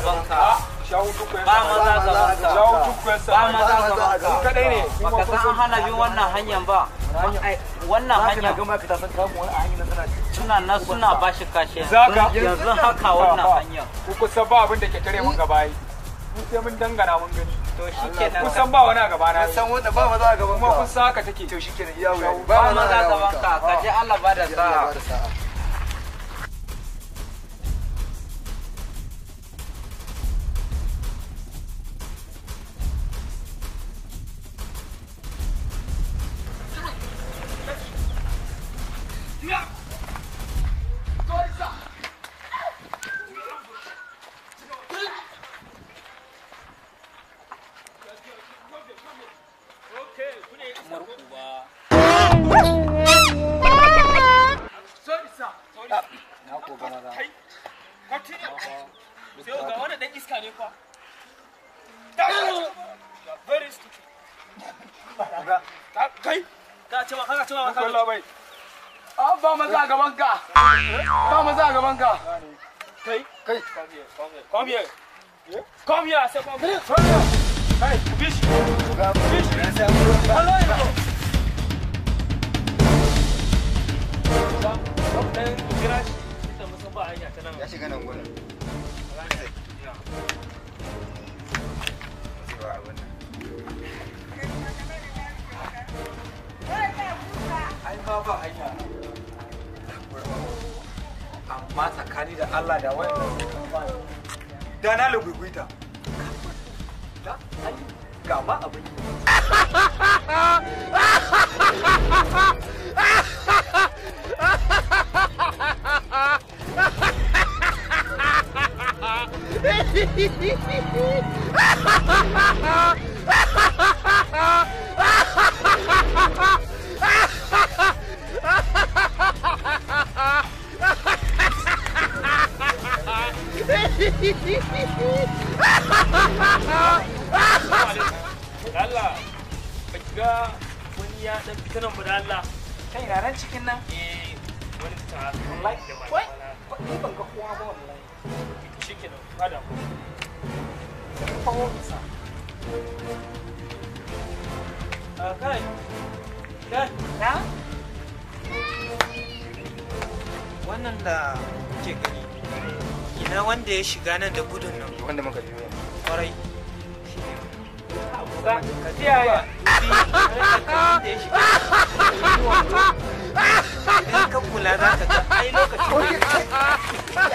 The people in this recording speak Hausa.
gaban ka. Ba maza gaban ka. Ba maza gaban ka. Kadai ne. Baka san an hana bin wannan hanyar ba. Wannan hanyar. Suna nan suna bashi kashi. Yanzu haka wannan hanyar. Ku kusa ba abin da ke tare mun gaba yi. Mu sai mun dangana mun gani. To shikenan. Kusan ba wani a gaba na. San wanda ba maza a gaban ka. Kuma kun san haka take. To shikenan iya wuya. Ba maza gaban ka. Ka je Allah ba da sa'a. Ba maza a gaban ka. Ba maza a gaban ka. Kai, kai. Come here. Come here, I said come here. Hey, fish. Fish. Hello, you. Ya shiga nan gurin. Ai ma ba hanya. Amma tsakani da Allah da wannan da na luguguita. Da ai ga ma abin. Allah ba ki ga wani ya dan fita nan ba da Allah. Kai na nan cikin nan? Eh, wani fita haka. Wallahi. Da ba. Wai, ni ban ga kowa ba wallahi. Shikenan, ba da ku. Kawo isa. Ah, kai. Kai. Na? Wannan da kuke gani, ina wanda ya shiga nan da gudun nan. Wanda muka biyo. Kwarai. Ka kiyaye. Idan ka kula za ka ga ai lokacin da